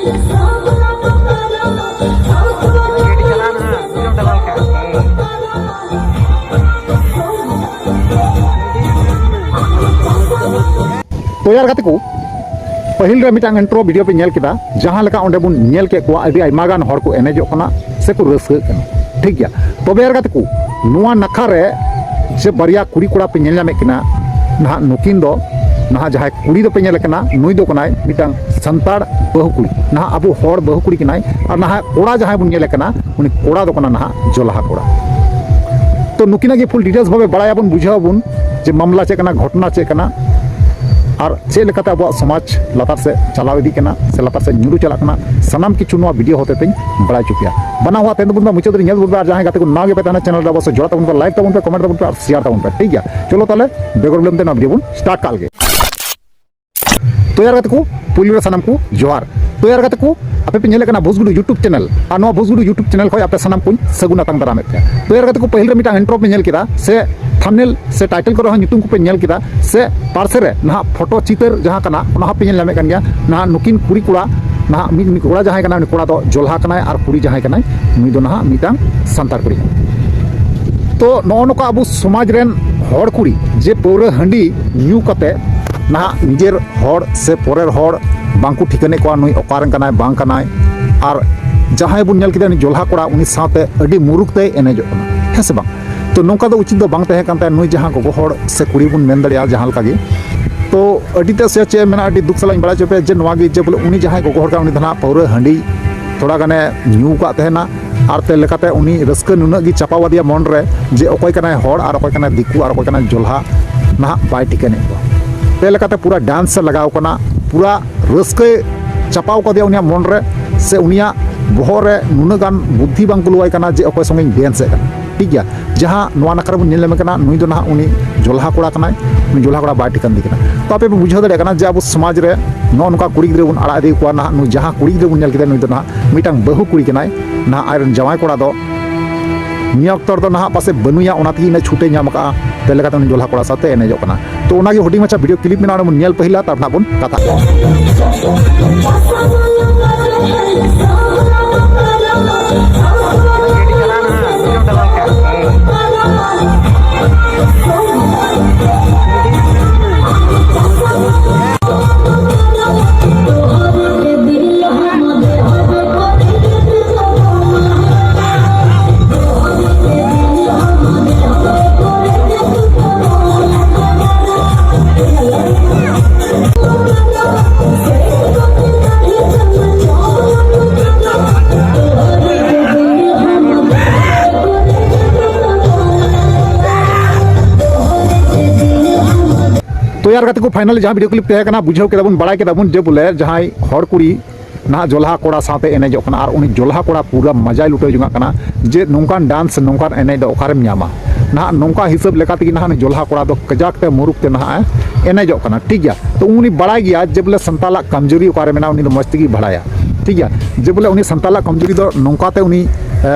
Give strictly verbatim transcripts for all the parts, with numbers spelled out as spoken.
ᱛᱚ ᱭᱟᱨ ᱜᱟᱛᱮ ᱠᱚ, ᱯᱟᱹᱦᱤᱞ ᱨᱮ ᱢᱤᱫᱴᱟᱝ ᱤᱱᱴᱨᱳ ᱵᱷᱤᱰᱤᱭᱳ ᱯᱮ ᱧᱮᱞ ᱠᱮᱫᱟ, ᱡᱟᱦᱟᱸ ᱞᱮᱠᱟ ᱚᱸᱰᱮ ᱵᱚᱱ ᱧᱮᱞ ᱠᱮᱫ ᱠᱚᱣᱟ ᱟᱹᱰᱤ ᱟᱭᱢᱟ ᱜᱟᱱ ᱦᱚᱲ ᱠᱚ ᱮᱱᱮᱡᱚᱜ ᱠᱟᱱᱟ ᱥᱮᱠᱚ ᱨᱟᱹᱥᱠᱟᱹᱜ ᱠᱟᱱᱟ, ᱴᱷᱤᱠ ᱜᱮᱭᱟ᱾ ᱛᱚᱵᱮ ᱭᱟᱨ ᱜᱟᱛᱮ ᱠᱚ, ᱱᱚᱣᱟ ᱱᱟᱠᱷᱟ ᱨᱮ ᱡᱮ ᱵᱟᱨᱭᱟ ᱠᱩᱲᱤ ᱠᱚᱲᱟ ᱯᱮ ᱧᱮᱞ ᱧᱟᱢᱮᱫ ᱠᱤᱱᱟ, ᱱᱟᱦᱟᱜ ᱱᱩᱠᱤᱱ ᱫᱚ, ᱱᱟᱦᱟᱜ ᱡᱟᱦᱟᱸᱭ ᱠᱩᱲᱤ ᱫᱚᱯᱮ ᱧᱮᱞᱮ ᱠᱟᱱᱟ, ᱱᱩᱭ ᱫᱚ ᱠᱟᱱᱟᱭ ᱢᱤᱫᱴᱟᱝ ᱥᱟᱱᱛᱟᱲ ᱵᱟᱹᱦᱩ ᱠᱩᱲᱤ, ᱱᱟᱦᱟᱜ ᱟᱵᱚ ᱦᱚᱲ ᱵᱟᱹᱦᱩ ᱠᱩᱲᱤ ᱠᱟᱱᱟᱭ, ᱟᱨ ᱱᱟᱦᱟᱜ ᱠᱚᱲᱟ ᱡᱟᱦᱟᱸᱭ ᱵᱚᱱ ᱧᱮᱞᱮ ᱠᱟᱱᱟ, ᱩᱱᱤ ᱠᱚᱲᱟ ᱫᱚ ᱠᱟᱱᱟ ᱱᱟᱦᱟᱜ ᱡᱚᱞᱦᱟ ᱠᱚᱲᱟ᱾ ᱛᱚ ᱱᱩᱠᱤᱱᱟᱜ ᱜᱮ ᱯᱷᱩᱞ ᱰᱤᱴᱮᱞᱥ ᱵᱷᱟᱵᱮ ᱵᱟᱲᱟᱭᱟᱵᱚᱱ, ᱵᱩᱡᱷᱟᱹᱣᱟᱵᱚᱱ ᱡᱮ ᱢᱟᱢᱞᱟ ᱪᱮᱫ ᱠᱟᱱᱟ, ᱜᱷᱚᱴᱚᱱᱟ ᱪᱮᱫ ᱠᱟᱱᱟ, ᱟᱨ ᱪᱮᱫ ᱞᱮᱠᱟᱛᱮ ᱟᱵᱚᱣᱟᱜ ᱥᱚᱢᱟᱡᱽ ᱞᱟᱛᱟᱨ ᱥᱮᱫ ᱪᱟᱞᱟᱣ ᱤᱫᱤᱜ ᱠᱟᱱᱟ ᱥᱮ ᱞᱟᱛᱟᱨ ᱥᱮᱫ ᱧᱩᱨᱩ ᱪᱟᱞᱟᱜ ᱠᱟᱱᱟ, ᱥᱟᱱᱟᱢ ᱠᱤᱪᱷᱩ ᱱᱚᱣᱟ ᱵᱷᱤᱰᱤᱭᱳ ᱦᱚᱛᱮ ᱛᱮᱧ ᱵᱟᱲᱟᱭ ᱦᱚᱪᱚ ᱯᱮᱭᱟ᱾ ᱵᱟᱱᱟ ᱦᱚᱲ ᱛᱮᱦᱮᱧ ᱫᱚᱵᱚᱱ ᱢᱩᱪᱟᱹᱫ ᱨᱮ ᱧᱮᱞ ᱵᱚᱱ ᱯᱮ, ᱟᱨ ᱡᱟᱦᱟᱸᱭ ᱜᱟᱛᱮ ᱠᱚ ᱱᱟᱣᱟ ᱜᱮᱯᱮ ᱛᱟᱦᱮᱱᱟ ᱪᱮᱱᱮᱞ ᱨᱮ, ᱚᱵᱚᱥᱥᱳᱭ ᱡᱚᱲᱟᱣ ᱛᱟᱵᱚᱱ ᱯᱮ, ᱞᱟᱭᱤᱠ ᱛᱟᱵᱚᱱ ᱯᱮ, ᱠᱚᱢᱮᱱᱴ ᱛᱟᱵᱚᱱ ᱯᱮ ᱟᱨ ᱥᱮᱭᱟᱨ ᱛᱟᱵᱚᱱ ᱯᱮ, ᱴᱷᱤᱠ ᱜᱮᱭᱟ? ᱪᱚᱞᱚ ᱛᱟᱦᱚᱞᱮ ᱵᱮᱜᱚᱨ ᱵᱤᱞᱚᱢ ᱛᱮ ᱱᱚᱣᱟ ᱵᱷᱤᱰᱤᱭᱳ ᱵᱚᱱ ᱥᱴᱟᱨᱴ ᱠᱟᱜ ᱞᱮᱜᱮ᱾ ᱛᱚ ᱭᱟᱨ ᱜᱟᱛᱮ ᱠᱚ, ᱯᱩᱭᱞᱩ ᱨᱮ ᱥᱟᱱᱟᱢ ᱠᱚ ᱡᱚᱦᱟᱨ᱾ ᱛᱚ ᱭᱟᱨ ᱜᱟᱛᱮ ᱠᱚ, ᱟᱯᱮ ᱯᱮ ᱧᱮᱞᱮᱫ ᱠᱟᱱᱟ ᱵᱷᱩᱥᱜᱩᱰᱩ YouTube ᱪᱮᱱᱮᱞ, ᱟᱨ ᱱᱚᱣᱟ ᱵᱷᱩᱥᱜᱩᱰᱩ YouTube ᱪᱮᱱᱮᱞ ᱠᱷᱚᱱ ᱟᱯᱮ ᱥᱟᱱᱟᱢ ᱠᱚᱧ ᱥᱟᱹᱜᱩᱱ ᱟᱛᱟᱝ ᱫᱟᱨᱟᱢᱮᱫ ᱯᱮᱭᱟ᱾ ᱛᱚ ᱭᱟᱨ ᱜᱟᱛᱮ ᱠᱚ, ᱯᱟᱹᱦᱤᱞ ᱨᱮ ᱢᱤᱫᱴᱟᱝ ᱤᱱᱴᱨᱳ ᱯᱮ ᱧᱮᱞ ᱠᱮᱫᱟ ᱥᱮ ᱛᱷᱟᱢᱵᱱᱮᱞ ᱥᱮ ᱴᱟᱭᱴᱮᱞ ᱠᱚᱨᱮ ᱦᱚᱸ ᱧᱩᱛᱩᱢ ᱠᱚᱯᱮ ᱧᱮᱞ ᱠᱮᱫᱟ ᱥᱮ ᱯᱟᱨᱥᱮ ᱨᱮ ᱱᱟᱦᱟᱜ ᱯᱷᱳᱴᱳ ᱪᱤᱛᱟᱹᱨ ᱡᱟᱦᱟᱸ ᱠᱟᱱᱟ, ᱚᱱᱟ ᱦᱚᱸᱯᱮ ᱧᱮᱞ ᱧᱟᱢᱮᱫ ᱠᱟᱱ ᱜᱮᱭᱟ᱾ ᱱᱟᱦᱟᱜ ᱱᱩᱠᱤᱱ ᱠᱩᱲᱤ ᱠᱚᱲᱟ, ᱱᱟᱦᱟᱜ ᱢᱤᱫ, ᱢᱤᱫ ᱠᱚᱲᱟ ᱡᱟᱦᱟᱸᱭ ᱠᱟᱱᱟᱭ, ᱩᱱᱤ ᱠᱚᱲᱟ ᱫᱚ ᱡᱚᱞᱦᱟ ᱠᱟᱱᱟᱭ, ᱟᱨ ᱠᱩᱲᱤ ᱡᱟᱦᱟᱸᱭ ᱠᱟᱱᱟᱭ, ᱱᱩᱭ ᱫᱚ ᱱᱟᱦᱟᱜ ᱢᱤᱫᱴᱟᱝ ᱥᱟᱱᱛᱟᱲ ᱠᱩᱲᱤ᱾ ᱛᱚ ᱱᱚᱜᱼᱚ ᱱᱚᱝᱠᱟ ᱟᱵᱚ ᱥᱚᱢᱟᱡᱽ ᱨᱮᱱ ᱦᱚᱲ ᱠᱩᱲᱤ ᱡᱮ ᱯᱟᱹᱣᱨᱟᱹ ᱦᱟᱺᱰᱤ ᱧᱩ ᱠᱟᱛᱮ ᱱᱟᱦᱟᱜ ᱱᱤᱡᱮᱨ ᱦᱚᱲ ᱥᱮ ᱯᱚᱨᱮᱨ ᱦᱚᱲ ᱵᱟᱝᱠᱚ ᱴᱷᱤᱠᱟᱹᱱᱮᱫ ᱠᱚᱣᱟ, ᱱᱩᱭ ᱚᱠᱟ ᱨᱮᱱ ᱠᱟᱱᱟᱭ ᱵᱟᱝ ᱠᱟᱱᱟᱭ, ᱟᱨ ᱡᱟᱦᱟᱸᱭ ᱵᱚᱱ ᱧᱮᱞ ᱠᱮᱫᱟ ᱩᱱᱤ ᱡᱚᱞᱦᱟ ᱠᱚᱲᱟ, ᱩᱱᱤ ᱥᱟᱶᱛᱮ ᱟᱹᱰᱤ ᱢᱩᱨᱩᱠ ᱛᱮᱭ ᱮᱱᱮᱡᱚᱜ ᱠᱟᱱᱟ, ᱦᱮᱸ ᱥᱮ ᱵᱟᱝ? ᱛᱚ ᱱᱚᱝᱠᱟ ᱫᱚ ᱩᱪᱤᱛ ᱫᱚ ᱵᱟᱝ ᱛᱟᱦᱮᱸ ᱠᱟᱱ ᱛᱟᱭᱟ᱾ ᱱᱩᱭ ᱡᱟᱦᱟᱸ ᱜᱚᱜᱚ ᱦᱚᱲ ᱥᱮ ᱠᱩᱲᱤ ᱵᱚᱱ ᱢᱮᱱ ᱫᱟᱲᱮᱭᱟᱜᱼᱟ ᱡᱟᱦᱟᱸ ᱞᱮᱠᱟ ᱜᱮ, ᱛᱚ ᱟᱹᱰᱤ ᱛᱮᱫ ᱥᱮ ᱪᱮᱫ ᱢᱮᱱᱟᱜᱼᱟ, ᱟᱹᱰᱤ ᱫᱩᱠ ᱥᱟᱞᱟᱜ ᱤᱧ ᱵᱟᱲᱟᱭ ᱦᱚᱪᱚ ᱯᱮᱭᱟ ᱡᱮ ᱱᱚᱣᱟ ᱜᱮ ᱡᱮ ᱵᱚᱞᱮ ᱩᱱᱤ ᱡᱟᱦᱟᱸᱭ ᱜᱚᱜᱚ ᱦᱚᱲ ᱠᱟᱱᱟ, ᱩᱱᱤ ᱫᱚ ᱱᱟᱦᱟᱜ ᱯᱟᱹᱣᱨᱟᱹ ᱦᱟᱺᱰᱤ ᱛᱷᱚᱲᱟ ᱜᱟᱱᱮ ᱧᱩ ᱟᱠᱟᱫ ᱛᱟᱦᱮᱱᱟ, ᱟᱨ ᱛᱮ ᱞᱮᱠᱟᱛᱮ ᱩᱱᱤ ᱨᱟᱹᱥᱠᱟᱹ ᱱᱩᱱᱟᱹᱜ ᱜᱮ ᱪᱟᱯᱟᱣ ᱟᱫᱮᱭᱟ ᱢᱚᱱ ᱨᱮ ᱡᱮ ᱚᱠᱚᱭ ᱠᱟᱱᱟᱭ ᱦᱚᱲ ᱟᱨ ᱚᱠᱚᱭ ᱠᱟᱱᱟᱭ ᱫᱤᱠᱩ ᱟᱨ ᱚᱠᱚᱭ ᱠᱟᱱᱟᱭ ᱡᱚᱞᱦᱟ, ᱱᱟᱦᱟᱜ ᱵᱟᱭ ᱴᱷᱤᱠᱟᱹᱱᱮᱫ ᱠᱚᱣᱟ᱾ ᱛᱮ ᱞᱮᱠᱟᱛᱮ ᱯᱩᱨᱟ ᱰᱟᱱᱥ ᱮ ᱞᱟᱜᱟᱣ ᱠᱟᱱᱟ, ᱯᱩᱨᱟ ᱨᱟᱹᱥᱠᱟᱹᱭ ᱪᱟᱯᱟᱣ ᱠᱟᱫᱮᱭᱟ ᱩᱱᱤᱭᱟᱜ ᱢᱚᱱ ᱨᱮ, ᱥᱮ ᱩᱱᱤᱭᱟᱜ ᱵᱚᱦᱚᱜ ᱨᱮ ᱱᱩᱱᱟᱹᱜ ᱜᱟᱱ ᱵᱩᱫᱽᱫᱷᱤ ᱵᱟᱝ ᱵᱚᱞᱚᱣᱟᱭ ᱠᱟᱱᱟ ᱡᱮ ᱚᱠᱚᱭ ᱥᱚᱸᱜᱮᱧ ᱰᱮᱱᱥ ᱮᱫ ᱠᱟᱱᱟ, ᱴᱷᱤᱠ ᱜᱮᱭᱟ? ᱡᱟᱦᱟᱸ ᱱᱚᱣᱟ ᱱᱟᱠᱷᱟ ᱨᱮᱵᱚᱱ ᱧᱮᱞ ᱧᱟᱢᱮ ᱠᱟᱱᱟ, ᱱᱩᱭ ᱫᱚ ᱱᱟᱦᱟᱜ ᱩᱱᱤ ᱡᱚᱞᱦᱟ ᱠᱚᱲᱟ ᱠᱟᱱᱟᱭ, ᱱᱩᱭ ᱡᱚᱞᱦᱟ ᱠᱚᱲᱟ ᱵᱟᱭ ᱴᱷᱤᱠᱟᱹᱱ ᱫᱤ ᱠᱟᱱᱟ᱾ ᱛᱚ ᱟᱯᱮ ᱯᱮ ᱵᱩᱡᱷᱟᱹᱣ ᱫᱟᱲᱮᱭᱟᱜ ᱠᱟᱱᱟ ᱡᱮ ᱟᱵᱚ ᱥᱚᱢᱟᱡᱽ ᱨᱮ ᱱᱚᱜᱼᱚ ᱱᱚᱝᱠᱟ ᱠᱩᱲᱤ ᱜᱤᱫᱽᱨᱟᱹ ᱵᱚᱱ ᱟᱲᱟᱜ ᱤᱫᱤ ᱠᱚᱣᱟ᱾ ᱱᱟᱦᱟᱜ ᱱᱩᱭ ᱡᱟᱦᱟᱸ ᱠᱩᱲᱤ ᱜᱤᱫᱽᱨᱟᱹ ᱵᱚᱱ ᱧᱮᱞ ᱠᱮᱫᱟ, ᱱᱩᱭ ᱫᱚ ᱱᱟᱦᱟᱜ ᱢᱤᱫᱴᱟᱝ ᱵᱟᱹᱦᱩ ᱠᱩᱲᱤ ᱠᱟᱱᱟᱭ, ᱱᱟᱦᱟᱜ ᱟᱡ ᱨᱮᱱ ᱡᱟᱶᱟᱭ ᱠᱚᱲᱟ ᱫᱚ ᱱᱤᱭᱟᱹ ᱚᱠᱛᱚ ᱨᱮᱫᱚ ᱱᱟᱦᱟᱜ ᱯᱟᱥᱮᱡ ᱵᱟᱹᱱᱩᱭᱟ, ᱚᱱᱟ ᱛᱮᱜᱮ ᱤᱱᱟᱹ ᱪᱷᱩᱴᱮ ᱧᱟᱢ ᱟᱠᱟᱫᱼᱟ᱾ ᱛᱮ ᱞᱮᱠᱟᱛᱮ ᱩᱱᱤ ᱡᱚᱞᱦᱟ ᱠᱚᱲᱟ ᱥᱟᱶᱛᱮ ᱮᱱᱮᱡᱚᱜ ᱠᱟᱱᱟ᱾ ᱛᱚ ᱚᱱᱟᱜᱮ ᱦᱩᱰᱤᱧ ᱢᱟᱪᱷᱟ ᱵᱷᱤᱰᱤᱭᱳ ᱠᱞᱤᱯ ᱢᱮᱱᱟᱜᱼᱟ, ᱚᱸᱰᱮ ᱵᱚᱱ ᱧᱮᱞ ᱯᱟᱹᱦᱤᱞᱟ, ᱛᱟᱨᱯᱚᱨ ᱱᱟᱦᱟᱜ ᱵᱚᱱ ᱠᱟᱛᱷᱟᱜᱼᱟ᱾ ᱛᱚ ᱭᱟᱨ ᱜᱟᱛᱮ ᱠᱚ, finally ᱡᱟᱦᱟᱸ video clip ᱛᱟᱦᱮᱸ ᱠᱟᱱᱟ, ᱵᱩᱡᱷᱟᱹᱣ ᱠᱮᱫᱟ ᱵᱚᱱ, ᱵᱟᱲᱟᱭ ᱠᱮᱫᱟ ᱵᱚᱱ ᱡᱮ ᱵᱚᱞᱮ ᱡᱟᱦᱟᱸᱭ ᱦᱚᱲ ᱠᱩᱲᱤ ᱱᱟᱦᱟᱜ ᱡᱚᱞᱦᱟ ᱠᱚᱲᱟ ᱥᱟᱶᱛᱮ ᱮᱱᱮᱡᱚᱜ ᱠᱟᱱᱟ ᱟᱨ ᱩᱱᱤ ᱡᱚᱞᱦᱟ ᱠᱚᱲᱟ ᱯᱩᱨᱟᱹ ᱢᱟᱡᱟᱭ ᱞᱩᱴᱟᱹᱣ ᱡᱚᱝᱟᱜ ᱠᱟᱱᱟ ᱡᱮ ᱱᱚᱝᱠᱟᱱ dance, ᱱᱚᱝᱠᱟᱱ ᱮᱱᱮᱡ ᱫᱚ ᱚᱠᱟᱨᱮᱢ ᱧᱟᱢᱟ? ᱱᱟᱦᱟᱜ ᱱᱚᱝᱠᱟ ᱦᱤᱥᱟᱹᱵ ᱞᱮᱠᱟ ᱛᱮᱜᱮ ᱱᱟᱦᱟᱜ ᱩᱱᱤ ᱡᱚᱞᱦᱟ ᱠᱚᱲᱟ ᱫᱚ ᱠᱟᱡᱟᱠ ᱛᱮ ᱢᱩᱨᱩᱠ ᱛᱮ ᱱᱟᱦᱟᱜ ᱮ ᱮᱱᱮᱡᱚᱜ ᱠᱟᱱᱟ, ᱴᱷᱤᱠ ᱜᱮᱭᱟ᱾ ᱛᱚ ᱩᱱᱤ ᱵᱟᱲᱟᱭ ᱜᱮᱭᱟ ᱡᱮ ᱵᱚᱞᱮ ᱥᱟᱱᱛᱟᱞᱟᱜ ᱠᱟᱢᱡᱩᱨᱤ ᱚᱠᱟᱨᱮ ᱢᱮᱱᱟᱜᱼᱟ, ᱩᱱᱤ ᱫᱚ ᱢᱚᱡᱽ ᱛᱮᱜᱮ ᱵᱟᱲᱟᱭᱟ, ᱴᱷᱤᱠ ᱜᱮᱭᱟ᱾ ᱡᱮ ᱵᱚᱞᱮ ᱩᱱᱤ ᱥᱟᱱᱛᱟᱞᱟᱜ ᱠᱟᱢᱡᱩᱨᱤ ᱫᱚ ᱱᱚᱝᱠᱟ ᱛᱮ ᱩᱱᱤ ᱮ,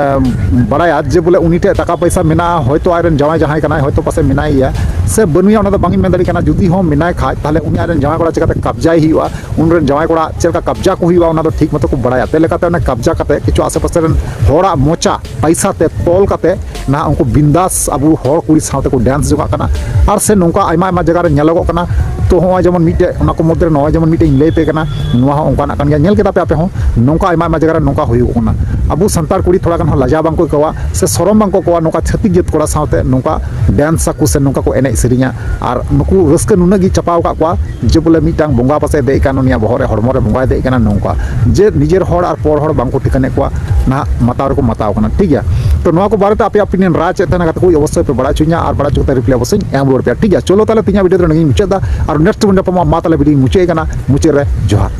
ᱵᱟᱲᱟᱭᱟ ᱡᱮ ᱵᱚᱞᱮ ᱩᱱᱤ ᱴᱷᱮᱡ ᱴᱟᱠᱟ ᱯᱚᱭᱥᱟ ᱢᱮᱱᱟᱜᱼᱟ, ᱦᱚᱭᱛᱳ ᱟᱡᱨᱮᱱ ᱡᱟᱶᱟᱭ ᱡᱟᱦᱟᱸᱭ ᱠᱟᱱᱟᱭ ᱦᱚᱭᱛᱳ ᱯᱟᱥᱮᱡ ᱢᱮᱱᱟᱭ ᱜᱮᱭᱟ ᱥᱮ ᱵᱟᱹᱱᱩᱭᱟ, ᱚᱱᱟ ᱫᱚ ᱵᱟᱝ ᱤᱧ ᱢᱮᱱ ᱫᱟᱲᱮᱭᱟᱜ ᱠᱟᱱᱟ᱾ ᱡᱩᱫᱤ ᱦᱚᱸ ᱢᱮᱱᱟᱭ ᱠᱷᱟᱡ, ᱛᱟᱦᱚᱞᱮ ᱩᱱᱤ ᱟᱡᱨᱮᱱ ᱡᱟᱶᱟᱭ ᱠᱚᱲᱟ ᱪᱤᱠᱟᱹᱛᱮ ᱠᱟᱵᱽᱡᱟᱭ ᱦᱩᱭᱩᱜᱼᱟ, ᱩᱱᱤᱨᱮᱱ ᱡᱟᱶᱟᱭ ᱠᱚᱲᱟ ᱪᱮᱫ ᱞᱮᱠᱟ ᱠᱟᱵᱽᱡᱟ ᱠᱚ ᱦᱩᱭᱩᱜᱼᱟ, ᱚᱱᱟ ᱫᱚ ᱴᱷᱤᱠ ᱢᱚᱛᱚ ᱠᱚ ᱵᱟᱲᱟᱭᱟ᱾ ᱛᱮ ᱞᱮᱠᱟᱛᱮ ᱚᱱᱟ ᱠᱟᱵᱽᱡᱟ ᱠᱟᱛᱮ ᱠᱤᱪᱷᱩ ᱟᱥᱮ ᱯᱟᱥᱮ ᱨᱮᱱ ᱦᱚᱲᱟᱜ ᱢᱚᱪᱟ ᱯᱟᱭᱥᱟ ᱛᱮ ᱛᱚᱞ ᱠᱟᱛᱮ ᱱᱟᱦᱟᱜ ᱩᱱᱠᱩ ᱵᱤᱱᱫᱟᱥ ᱟᱵᱚ ᱦᱚᱲ ᱠᱩᱲᱤ ᱥᱟᱶ ᱛᱮᱠᱚ dance ᱡᱚᱝᱟᱜ ᱠᱟᱱᱟ᱾ ᱟᱨ ᱥᱮ ᱱᱚᱝᱠᱟ ᱟᱭᱢᱟ ᱟᱭᱢᱟ ᱡᱟᱭᱜᱟ ᱨᱮ ᱧᱮᱞᱚᱜᱚᱜ ᱠᱟᱱᱟ᱾ ᱛᱚ ᱦᱚᱸᱜᱼᱚᱭ ᱡᱮᱢᱚᱱ ᱢᱤᱫᱴᱮᱡ, ᱚᱱᱟ ᱠᱚ ᱢᱚᱫᱽᱫᱷᱮ ᱨᱮ ᱱᱚᱜᱼᱚᱭ ᱡᱮᱢᱚᱱ ᱢᱤᱫᱴᱮᱡ ᱤᱧ ᱞᱟᱹᱭ ᱟᱯᱮ ᱠᱟᱱᱟ, ᱱᱚᱣᱟ ᱦᱚᱸ ᱚᱱᱠᱟᱱᱟᱜ ᱠᱟᱱ ᱜᱮᱭᱟ, ᱧᱮᱞ ᱠᱮᱫᱟ ᱯᱮ ᱟᱯᱮ ᱦᱚᱸ, ᱱᱚᱝᱠᱟ ᱟᱭᱢᱟ ᱟᱭᱢᱟ ᱡᱟᱭᱜᱟ ᱨᱮ ᱱᱚᱝᱠᱟ ᱦᱩᱭᱩᱜ ᱠᱟᱱᱟ᱾ ᱟᱵᱚ ᱥᱟᱱᱛᱟᱲ ᱠᱩᱲᱤ ᱛᱷᱚᱲᱟ ᱜᱟᱱ ᱦᱚᱸ ᱞᱟᱡᱟᱣ ᱵᱟᱝ ᱠᱚ ᱟᱹᱭᱠᱟᱹᱣᱟ ᱥᱮ ᱥᱚᱨᱚᱢ ᱵᱟᱝ ᱠᱚ ᱟᱹᱭᱠᱟᱹᱣᱟ ᱱᱚᱝᱠᱟ ᱪᱷᱟᱹᱛᱤᱠ ᱡᱟᱹᱛ ᱠᱚᱲᱟ ᱥᱟᱶᱛᱮ ᱱᱚᱝᱠᱟ dance ᱟᱠᱚ ᱥᱮ ᱱᱚᱝᱠᱟ ᱠᱚ ᱮᱱᱮᱡ ᱥᱮᱨᱮᱧᱟ᱾ ᱟᱨ ᱱᱩᱠᱩ ᱨᱟᱹᱥᱠᱟᱹ ᱱᱩᱱᱟᱹᱜ ᱜᱮ ᱪᱟᱯᱟᱣ ᱟᱠᱟᱫ ᱠᱚᱣᱟ ᱡᱮ ᱵᱚᱞᱮ ᱢᱤᱫᱴᱟᱝ ᱵᱚᱸᱜᱟ ᱯᱟᱥᱮ ᱫᱮᱡ ᱠᱟᱱ, ᱩᱱᱤᱭᱟᱜ ᱵᱚᱦᱚᱜ ᱨᱮ ᱦᱚᱲᱢᱚ ᱨᱮ ᱵᱚᱸᱜᱟᱭ ᱫᱮᱡ ᱠᱟᱱᱟ, ᱱᱚᱝᱠᱟ ᱡᱮ ᱱᱤᱡᱮᱨ ᱦᱚᱲ ᱟᱨ ᱯᱚᱨ ᱦᱚᱲ ᱵᱟᱝ ᱠᱚ ᱴᱷᱤᱠᱟᱹᱱᱮᱫ ᱠᱚᱣᱟ, ᱱᱟᱦᱟᱜ ᱢᱟᱛᱟᱣ ᱨᱮᱠᱚ ᱢᱟᱛᱟᱣ ᱠᱟᱱᱟ, ᱴᱷᱤᱠ ᱜᱮᱭᱟ᱾ ᱛᱚ ᱱᱚᱣᱟ ᱠᱚ ᱵᱟᱨᱮᱛᱮ ᱟᱯᱮᱭᱟᱜ opinion ᱨᱟᱭ ᱪᱮᱫ ᱛᱟᱦᱮᱱᱟ ᱜᱟᱛᱮ ᱠᱚ, ᱚᱵᱚᱥᱥᱳᱭ ᱯᱮ ᱵᱟᱲᱟᱭ ᱦᱚᱪᱚᱧᱟ ᱟᱨ ᱵᱟᱲᱟᱭ ᱦᱚᱪᱚ ᱠᱟᱛᱮ reply ᱚᱵᱚᱥᱥᱳᱭ ᱮᱢ ᱨᱩᱣᱟᱹᱲ ᱯᱮᱭᱟ, ᱴᱷᱤᱠ ᱜᱮᱭᱟ᱾ ᱪᱚᱞᱚ ᱛᱟᱦᱞᱮ ᱛᱮᱦᱮᱧᱟᱜ video ᱫᱚ ᱱᱚᱰᱮ ᱜᱤᱧ ᱢᱩᱪᱟᱹᱫ ᱫᱟ, ᱟᱨ next ᱵᱚᱱ ᱧᱟᱯᱟᱢᱟ᱾ ᱢᱟ ᱛᱟᱦᱞᱮ video ᱢᱩᱪᱟᱹᱫ ᱮ ᱠᱟᱱᱟ, ᱢᱩᱪᱟᱹᱫ ᱨᱮ ᱡᱚᱦᱟᱨ᱾